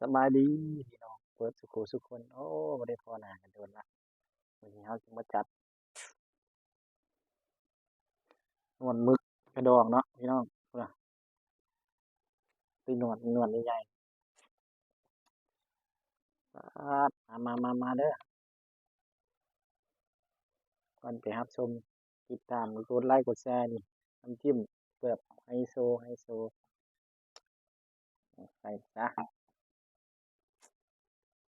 ສະບາຍດີພີ່ນ້ອງເບິດສູ່ຜູ້ສູ່ຄົນ. ໂອ້ ບໍ່ໄດ້ພໍ້ໜ້າກັນດົນລະ. ມື້ນີ້ເຮົາຊິມາຈັດໜວດໝຶກກະດອງເນາະພີ່ນ້ອງ. ພຸ້ນນະ ໄປໜວດ ໜວດໃຫຍ່ໆ. ປາດ ມາ ມາ ມາ ມາເດີ. ກ່ອນໄປຮັບຊົມ ຕິດຕາມ ກົດໄລ ກົດແຊ ນີ້ ນ້ຳຈິ້ມແບບໄຮໂຊ ໄຮໂຊ ໃສ່ຊະ.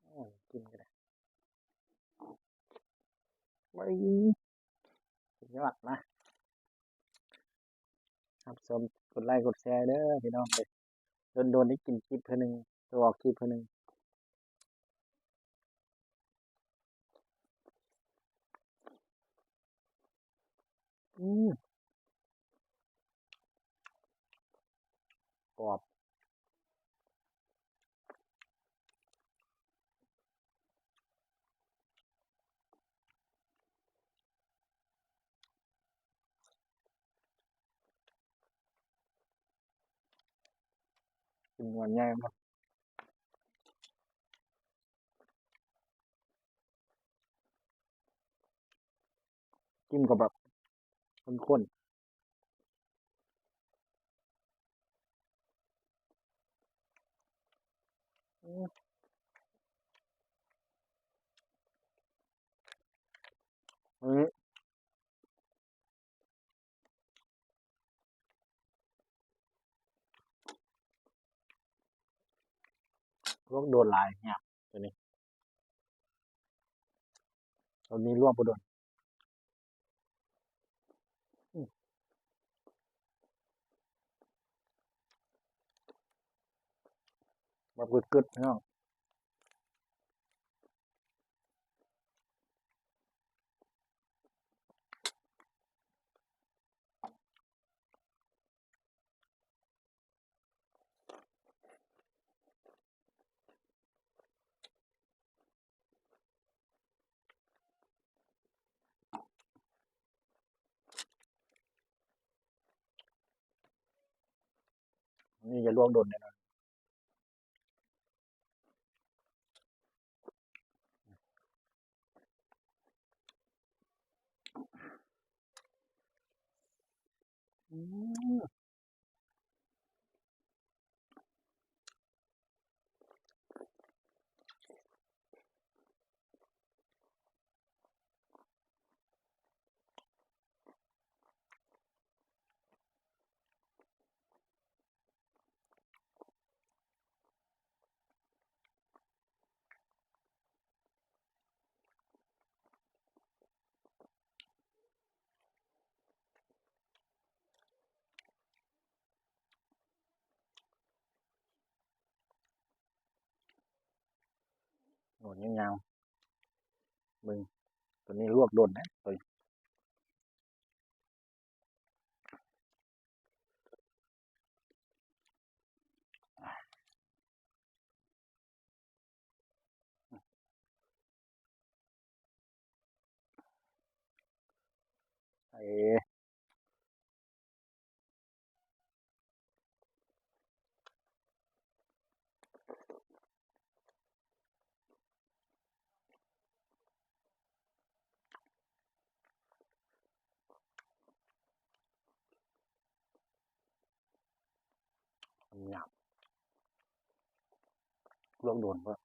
ໂອ້ຍ ກິນກໍໄດ້ ເວີ້ຍ ສຸດຍອດ. ມາ ຮັບຊົມ ກົດໄລ ກົດແຊເດີພີ່ນ້ອງເອີຍ. ດົນໆ ໄດ້ກິນຄລິບເທື່ອໜຶ່ງ ໄດ້ອອກຄລິບເທື່ອໜຶ່ງ. ອືມ ກອບ. ກິນໜວດໃຫຍ່ບໍ່? ກິນກໍແບບ ເຂັ້ມຂົ້ນ. ອືມ ອັນນີ້ ລວກໂດນຫຼາຍ ຫຍາບ ໂຕນີ້ ໂຕນີ້ລວກບໍ່ດົນ. ອືມ ແບບກຶດໆ ພີ່ນ້ອງ. ນີ້ຢ່າລວກດົນເດ້. ອືມ ໂອ້ ຍາວໆ ເບິ່ງ ໂຕນີ້ລວກດົນເດ້ ໂຕນີ້. ເອີ ຫຍາບ ລວກໂດນເພາະ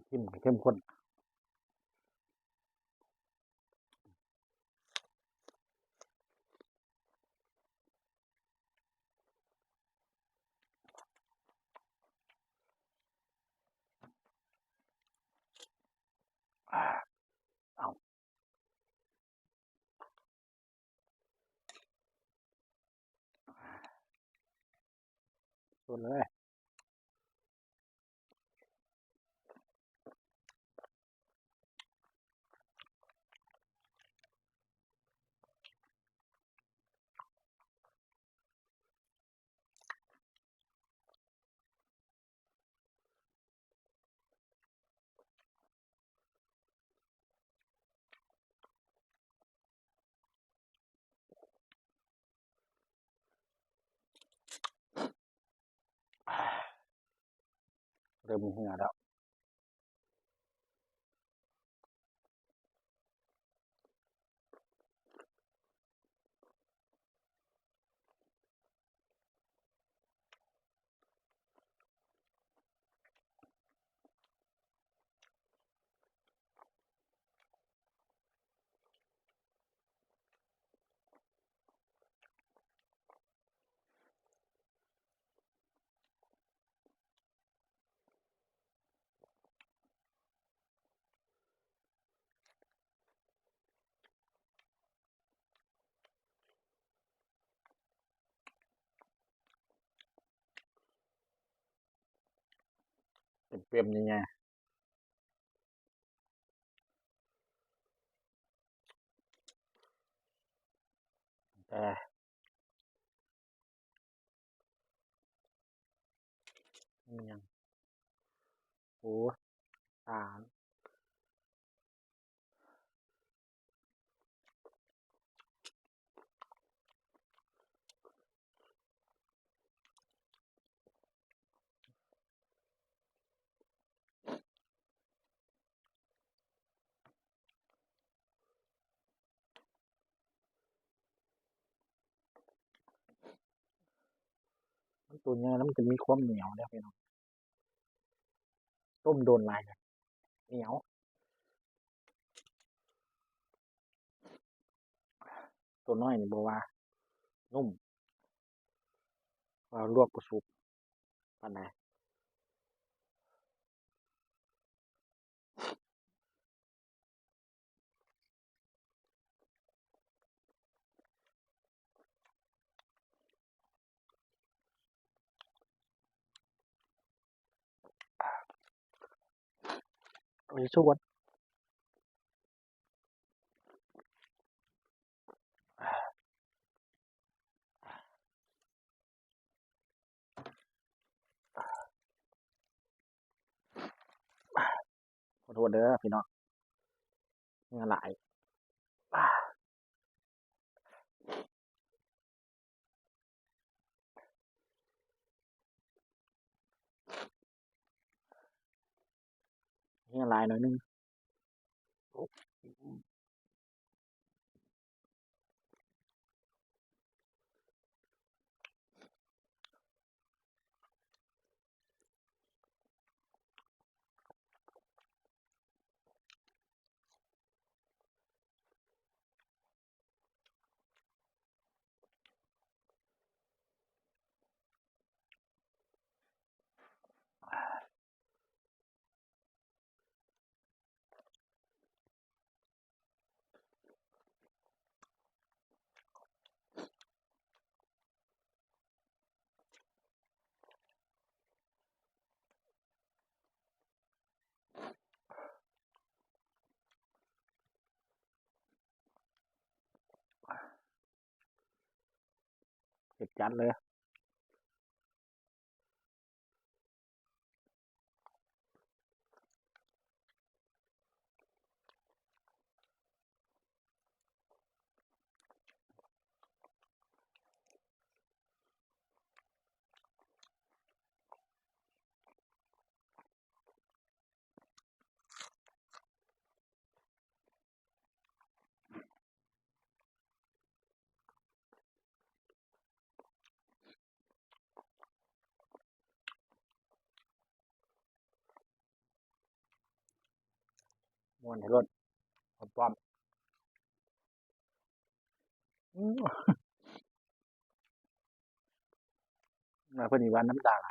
ເຂັ້ມ ເຂັ້ມຂຸ້ນ. ອ ສົດໆ ເລີຍ. ເລີ່ມເຫື່ອແລ້ວ. ເຕັມໆ ໃຫຍ່ໆ. ອີ່ຫຍັງ ໂອ້ ສາມ. ມັນຕົວໃຫຍ່ແລ້ວມັນຈະມີຄວາມໜຽວເດ້ພີ່ນ້ອງ. ຕົ້ມໂດນຫຼາຍກໍໜຽວ. ຕົວນ້ອຍນີ້ບໍ່ວ່າ ນຸ້ມ ວ່າລວກບໍ່ສຸກປານໃດ. ເອົາທິຊຊູ່ກ່ອນ. ຂໍໂທດເດີພີ່ນ້ອງ ເຫື່ອຫຼາຍ. ເຫື່ອຫຼາຍໜ້ອຍໜຶ່ງ. ເຜັດຈັດເລີຍ. ມ່ວນໃຫ້ລົດ ປ້ອມໆ. ອືມ ມາເພິ່ນນີ້ຫວານນ້ຳຕາໄຫຼ.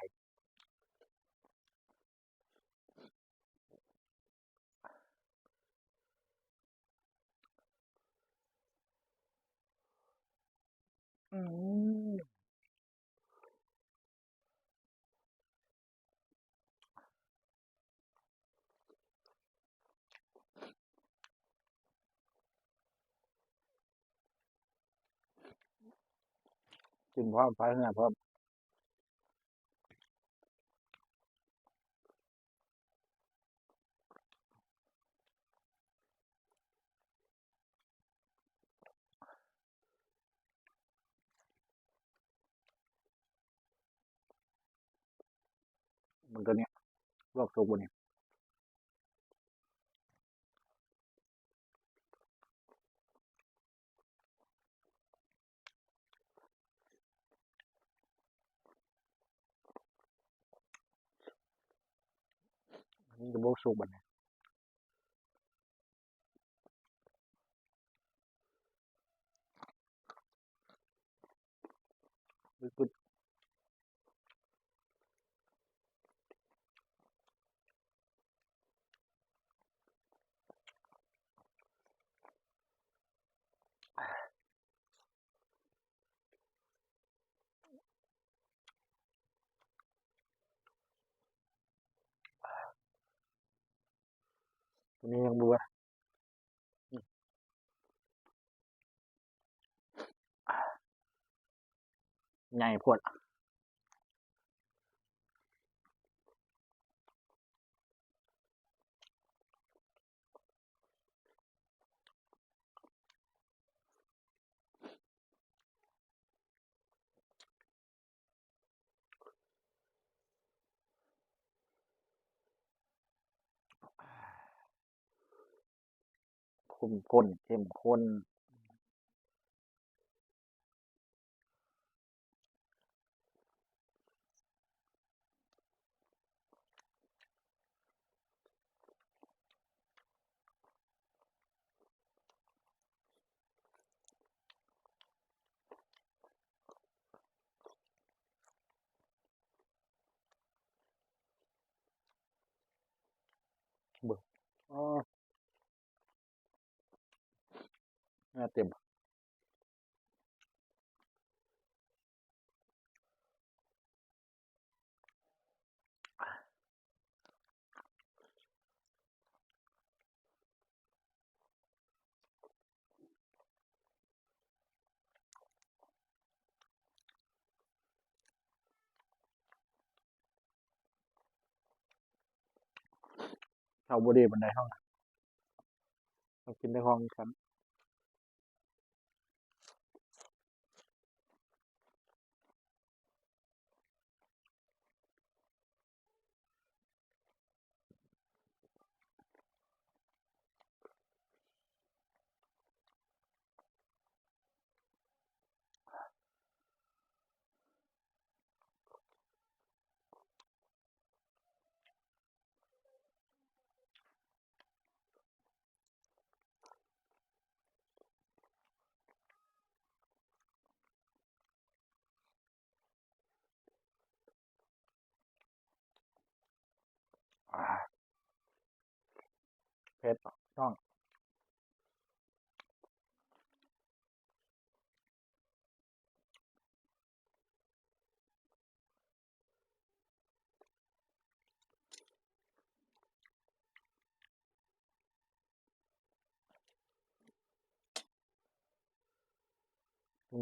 ອືມ. ກິນພ້ອມ ພາຍເຮືອພ້ອມ. ມັນຕົວນີ້ລວກສຸກບໍ່ນີ້? ອັນນີ້ກະບໍ່ສຸກບັດນີ້. ໂຕນີ້ຍັງບໍ່ເບິດ. ໃຫຍ່ໂພດ. ເຂັ້ມຂຸ້ນ ເຂັ້ມຂຸ້ນ. ເບິ່ງ ອໍ ເນື້ອເຕັມ. ເຂົ້າບໍ່ດີປານໃດເຮົານະ ເຮົາກິນແຕ່ຂອງແຂງ. ອາ ເຜັດ ນ້ອງ.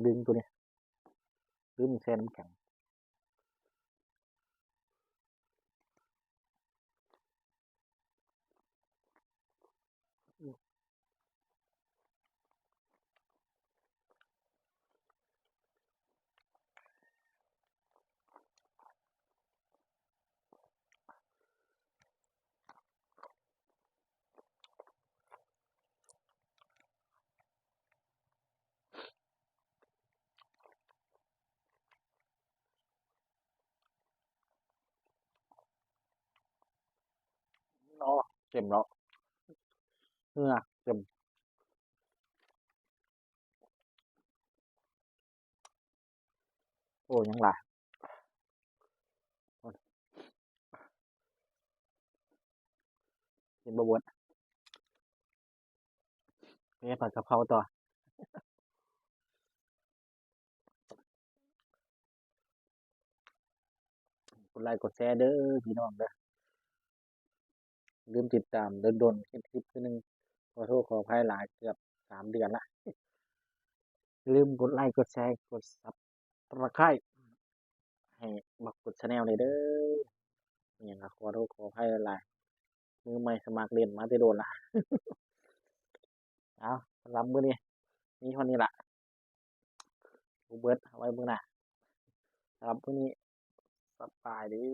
ດຶງໂຕນີ້ ລືມແຊ່ນ້ຳແຂງ. ເນາະ ເຕັມເນາະ ເໜື່ອເຕັມ. ໂອ້ ຍັງຫຼາຍ ກິນບໍ່ເບິດ ໄປເຮັດຜັດກະເພົາຕໍ່. ກົດໄລກົດແຊເດີພີ່ນ້ອງເດີ ລືມຕິດຕາມ ດົນໆເຮັດຄລິບເທື່ອໜຶ່ງ ຂໍໂທດຂໍອະໄພຫຼາຍ ເກືອບສາມເດືອນລະ ຢ່າລືມກົດໄລກົດແຊ ກົດຊັບ Subscribe ໃຫ້ບັກກຸດ Channel ແດ່ເດີ. ມີຫຍັງກໍຂໍໂທດຂໍອະໄພຫຼາຍໆ ມືໃໝ່ສະໝັກຫຼິ້ນມາແຕ່ດົນລະ. ເອົາ ສຳລັບມື້ນີ້ມີເທົ່ານີ້ລະ ບໍ່ເບິດ ເອົາໄວ້ມື້ໜ້າ. ສຳລັບມື້ນີ້ ສະບາຍດີ.